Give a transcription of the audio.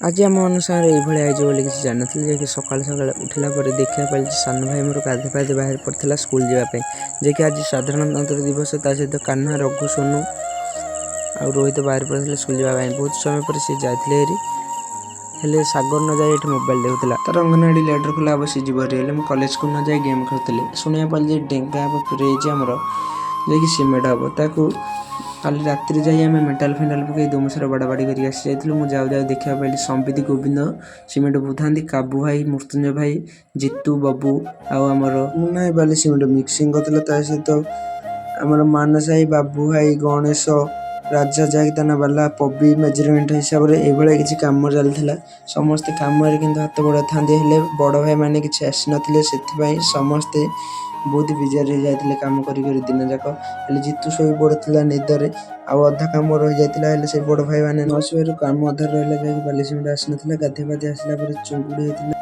ଆଜି ଆମମାନଙ୍କ ସାଙ୍ଗରେ ଏଇଭଳିଆ ହେଇଯିବ ବୋଲି କିଛି ଜାଣିନଥିଲି। ଯାଇକି ସକାଳୁ ସକାଳୁ ଉଠିଲା ପରେ ଦେଖିବାକୁ ପାଇଲି ଯେ ସାନ ଭାଇ ମୋର ଗାଧୋଇ ପାଧୋଇ ବାହାରି ପଡ଼ିଥିଲା ସ୍କୁଲ ଯିବା ପାଇଁ, ଯିଏକି ଆଜି ସାଧାରଣତନ୍ତ୍ର ଦିବସ। ତା ସହିତ କାହ୍ନା, ରଘୁ, ସୋନୁ ଆଉ ରୋହିତ ବାହାରି ପଡ଼ିଥିଲେ ସ୍କୁଲ ଯିବା ପାଇଁ। ବହୁତ ସମୟ ପରେ ସେ ଯାଇଥିଲେ ହେରି। ହେଲେ ସାଗର ନ ଯାଇ ଏଠି ମୋବାଇଲ ଦେଖୁଥିଲା। ତାର ଅଙ୍ଗନବାଡ଼ି ଲେଟର୍ ଖୋଲା ହେବ, ସେ ଯିବ ହେରି। ହେଲେ ମୁଁ କଲେଜକୁ ନ ଯାଇ ଗେମ୍ ଖେଳୁଥିଲି। ଶୁଣିବାକୁ ପାଇଲି ଯେ ଡେଙ୍ଗା ବ୍ରିଜ୍ ଆମର ଯାଇକି ସିମେଣ୍ଟ ହେବ। ତାକୁ କାଲି ରାତିରେ ଯାଇ ଆମେ ମେଣ୍ଟାଲ ଫେଣ୍ଟାଲ ପକାଇ ଦୁମୁସରା ବାଡ଼ାବାଡ଼ି କରିକି ଆସି ଯାଇଥିଲୁ। ମୁଁ ଯାଉ ଯାଉ ଦେଖିବାକୁ ପାଇଲି ସମ୍ବିତ, ଗୋବିନ୍ଦ ସିମେଣ୍ଟ ବୋହୁଥାନ୍ତି, କାବୁ ଭାଇ, ମୃତ୍ୟୁଞ୍ଜୟ ଭାଇ, ଜିତୁ, ବବୁ ଆଉ ଆମର ମୁନା ଭାଇ ବାଲି ସିମେଣ୍ଟ ମିକ୍ସିଂ କରୁଥିଲା। ତା ସହିତ ଆମର ମାନସ ଭାଇ, ବାବୁ ଭାଇ, ଗଣେଶ, ରାଜା ଯାହାକି ତା ନାଁ ବାଲା, ପବି ମେଜରମେଣ୍ଟ ହିସାବରେ ଏଇଭଳିଆ କିଛି କାମ ଚାଲିଥିଲା। ସମସ୍ତେ କାମରେ କିନ୍ତୁ ହାତ ବଢ଼ାଇଥାନ୍ତି, ହେଲେ ବଡ଼ ଭାଇମାନେ କିଛି ଆସିନଥିଲେ। ସେଥିପାଇଁ ସମସ୍ତେ ବହୁତ ବିଜାର ହେଇଯାଇଥିଲେ କାମ କରି କରି ଦିନ ଯାକ। ହେଲେ ଜିତୁ ଶୋଇ ପଡ଼ୁଥିଲା ନିଦରେ ଆଉ ଅଧା କାମ ରହିଯାଇଥିଲା। ହେଲେ ସେ ବଡ଼ ଭାଇମାନେ ନ ଆସିବାରୁ କାମ ଅଧାରେ ରହିଲା, ଯାହାକି ବାଲି ସିମେଣ୍ଟ ଆସିନଥିଲା। ଗାଧୋଇ ପାଧୋଇ ଆସିଲା ପରେ ଚୁଙ୍ଗୁଡ଼ି ହେଇଥିଲା।